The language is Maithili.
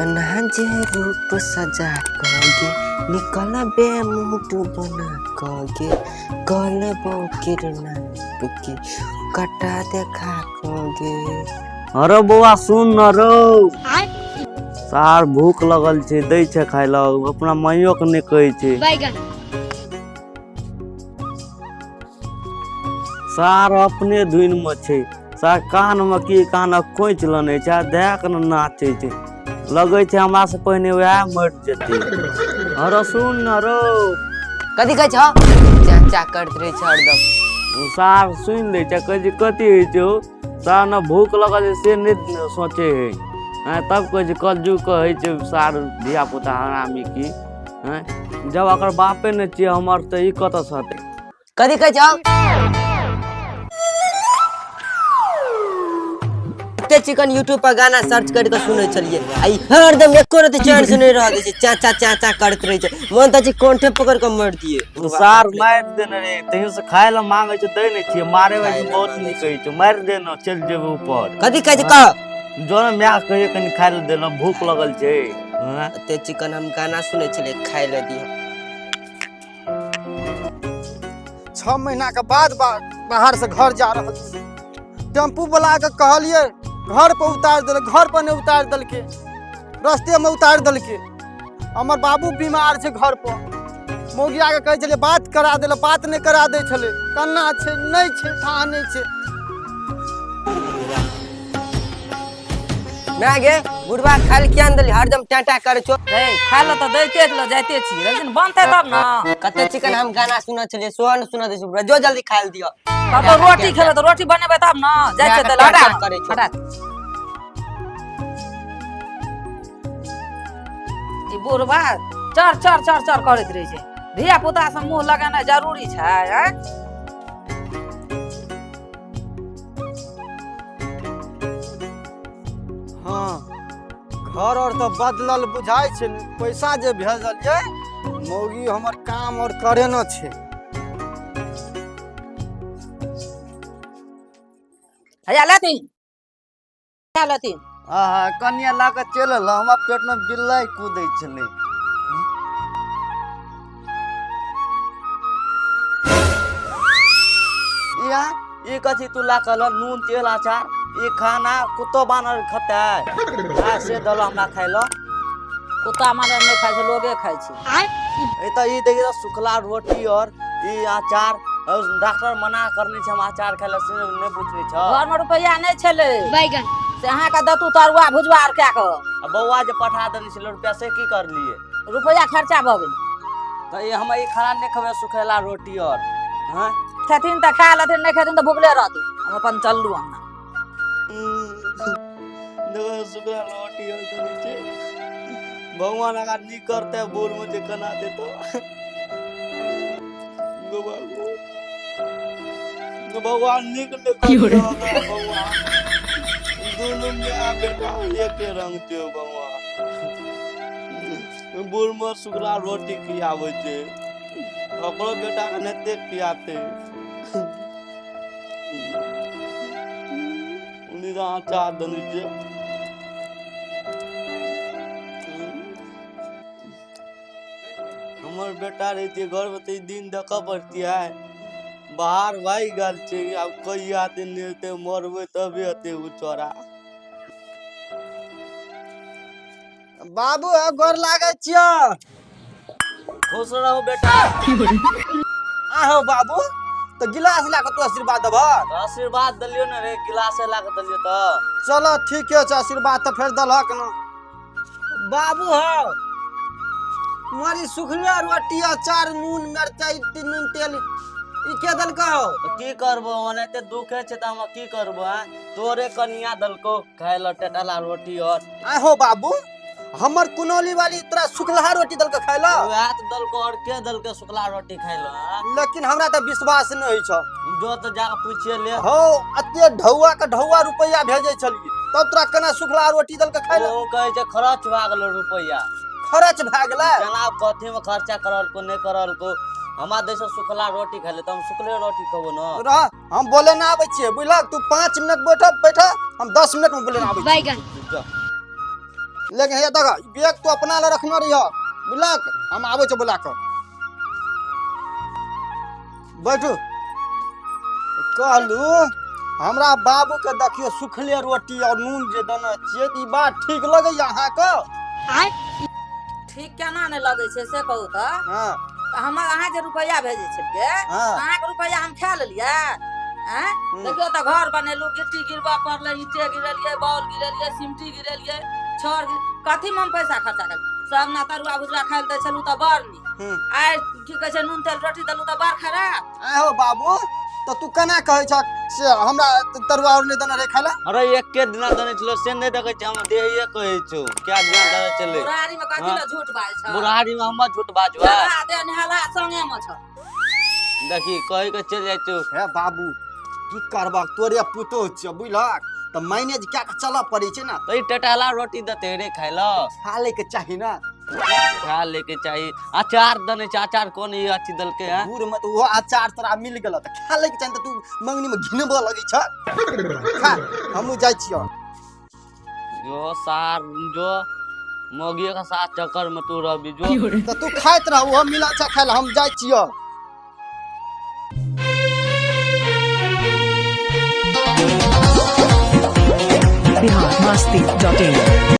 एना जे रूप सजा कऽ गे निकलबे मुँह बना कऽ गे कलबो किरना के कटा देखा कऽ गे। अरे बौआ सुन न रौ, सार भूख लगल छै, दै छै खाय लए, अपना माइयो के नहि कहै छै। बैगन। सार अपने धुन में छै, सार कान में की कान खोंचि लेने छै आ दए के ने नाचै छै, लगै छै हमरा से पहिने वएह मरि जेतै। अरे सुन न रौ। कथी कहै छह? चाचा करैत रहै छै हरदम। सार सुनि लै छै, कहै छै कथी होइ छै हौ? सार ने भूख लगल छै से नहि सोचै है, आँय, तब कहै छै कलजुग कहै छै सार धिया पुता हरामी की। आँय, जब ओकर बापे नहि छियै हमर तऽ ई कतऽ से हेतै? कथी कहै छौ? कते चिकन यूट्यूब पर गाना सर्च करि कऽ सुनै छलियै आ ई हरदम एको रति चैन से नहि रहऽ दै छै, चा चा चा चा करैत रहै छै, मन तऽ छै कंठे पकड़ि कऽ मारि दियै। सार मारि देने रे, तहियो से खाय लए मांगे छै दै नहि छियै, मारे खाय लए बहुत मांगै नीक कहै छै, मारि देना चलि जेबै ऊपर। कथी कहै छै कह? जो ने माय कहियो कनि खाय लए देलहुँ, भूख लगल छै। हँ? एते चिकन हम गाना सुनै छलियै, खाय लए दिअ। 6 महीना के बाद बाहर से घर जा रहल छी। टेम्पू वाला के कहलिए घर पर उतार देलक, घर पर नहीं उतार देलके, रस्ते में उतार देलके। हमर बाबू बीमार छै घर पर, मौगिया के कहै छलियै बात करा देलक, बात नहीं करा दै छलै, कन्ना छै नहीं छै थाह नहीं छै। मैं गे बुढ़वा खाल किया ने देली, हरदम टाटा करे छो। हे खाय लए तऽ दैते छलो, जाइते छी, लेकिन बनतै तब ने। कते चिकन हम गाना सुनऽ छलियै, सोहन सुनऽ दै छै, जो जल्दी खाय लए दिअ। तब तऽ रोटी खेबै तऽ रोटी बनेबै तब ने, जाइ छियै दै लए। हटा करे छो। हटा। ई बुढ़वा चर चर चर चर करैत रहै छै, धिया पुता से मुँह लगेनाइ जरूरी छै। आँय हाँ, घर और तऽ बदलल बुझाइ छै ने, पैसा जे भेजलियै मौगी हमर काम और करे न छै। हैया लेथिन, हैया लेथिन। आहा, कनिया ला कऽ चलि एलहुँ, हमरा पेट में बिलाइ कूदै छलै। या ई कथी तू ला कऽ एलह? नून तेल अचार, ई खाना कुत्तो बानर खतै? आ से देलह हमरा खाय लए। कुत्ता मानर नहि खाइ छै, लोगे खाइ छै। ई तऽ ई देखियौ सुखला रोटी और ई अचार, और डॉक्टर मना करने छै हम अचार खाय लए, से नहि बुझै छ। घरमे रुपैआ नहि छलै बैगन। से अहाँके दतू तरुआ भुजवा आर कए कऽ। आ बौआ जे पठा देने छलै रुपया से की करलियै? रुपैआ खर्चा भऽ गेल। तऽ ई हम ई खाना नहि खेबै सुखेला रोटी और। हँ, खेथिन तऽ खा लेथिन, नहि खेथिन तऽ भुखले रहथिन। हम अपन चललू अंगना। देखो सुखला रोटी और देने छै। भगवान अगर नीक करते बोल में जे केना देतो। गो बाबू, गो भगवान नीक नहि करते हमरा। भगवान दुनू माय बेटा एके रंग छै। भगवान बूढ़ में सुखला रोटी खियाबै छै, ओकरो बेटा के एनाहिते खियाते। अचार देने छै। हमर बेटा रहितियै घरमे तऽ ई दिन देखऽ पड़तियै? बाहर भागि गेल छै, आब कहिया दिन एतै, मरबै तबे हेतै ओ चोरा। बाबू हे, गोर लागै छियौ। खुश रहू बेटा। आहो बाबू, तऽ गिलास लए कऽ तू आशीर्वाद देबह? तऽ आशीर्वाद देलियौ ने रे, गिलासे लए कऽ देलियौ तऽ। चलो ठीके छै, आशीर्वाद तऽ फेर देलहक ने। बाबू हौ, मारी सुखले रोटी अचार नून मिरचाई नून तेल ई के देलकौ हौ? तऽ की करबो, ओनाहिते दुखे छै तऽ हम की करबो? आँय, तोरे कनिया देलकौ खाय लए टेटला रोटी और। आय हो बाबू, हमर कुनौली वाली तोरा सुखलहा रोटी देलकौ खाय लए? वएह तऽ देलकौ, और के देलकै सुखला रोटी खाय लए? आँय? लेकिन हमरा तऽ विश्वास नहि होइ छौ। जो तऽ जाके पूछिए ले। हौ, एते ढौआ के ढौआ रुपैआ भेजै छलियै, तब तोरा केना सुखला रोटी देलकै खाय लए? ओ कहै छै खर्च भए गेलै रुपैआ। खर्च भए गेलै? केना कथी में खर्चा करलको नहि करलको, हमरा दै छै सुखला रोटी खाय ले तऽ हम सुखले रोटी खेबो ने। रह, हम बोले ना आबै छियै, बुझलक? तू 5 मिनट बैठ बैठ, हम 10 मिनट में बोले ना आबै छियै। बैगन। जा। लेकिन हे देख, ई बैग तू अपना लए रखने रहिह, बुझलक? हम आबै छौ बोला कऽ। बैठू। कहलू हमरा बाबूके देखियौ, सुखले रोटी और नून जे देने छियै, तऽ ई बात ठीक लगैया अहाँके? ठीक केना नहि लगै छै से कहू तऽ। हँ। तऽ हमर अहाँ जे रुपैआ भेजै छलियै, अहाँके रुपैआ हम खा लेलियै? आँय? देखियौ तऽ, घर बनेलहुँ, गिट्टी गिरबऽ पड़लै, ईटे गिरेलियै, बॉल गिरेलियै, सिमटी गिरेलियै, छड़ कथीमे हम पैसा खर्चा करलियै? सब ना तरुआ भुजरा खाइ लए दै छलहुँ तऽ बड़ नीक। आइ की कहै छै, नून तेल रोटी देलहुँ तऽ बड़ खराब। आँय हो बाबू, तऽ तू केना कहै छह से हमरा तरुआ और नहि देने रहै खाइ लए? अरे, एके दिना देने छलो से नहि देखै छी, हम देहिए कहै छौ क्या दिना देने छलै। बुढ़ारी मे कथी लए झूठ बाजै छह? बुढ़ारी में हमर झूठ बाजबा? नहा दे, नहला संगे मे छह। देखी, कहि के चलि जाइ छौ। हे बाबू, की करबक, तोरे पुतोह छियौ, बुझलक? तऽ मैनेज कए कऽ चलऽ पड़ै छै ने। तऽ ई टटहला रोटी देते रे खाइ लए? खा लैके चाही ने। खा लेके चाही। अचार देने छै, अचार कोन ई अथी देलकै हैं? बूढ़ में तऽ ओहो अचार तोरा मिल गेल तऽ खा लैके चाही, तऽ तू मंगनी में घिनबऽ लगै छ। खा, हमहूँ जाइ छियौ। जो सार, जो मौगिए के साथ चक्कर में तू रहबी, जो। तऽ तू खाइत रह, ओहो मिलल छै खाइ लए। हम जाइ छियौ। बिहार मस्ती डॉट इन।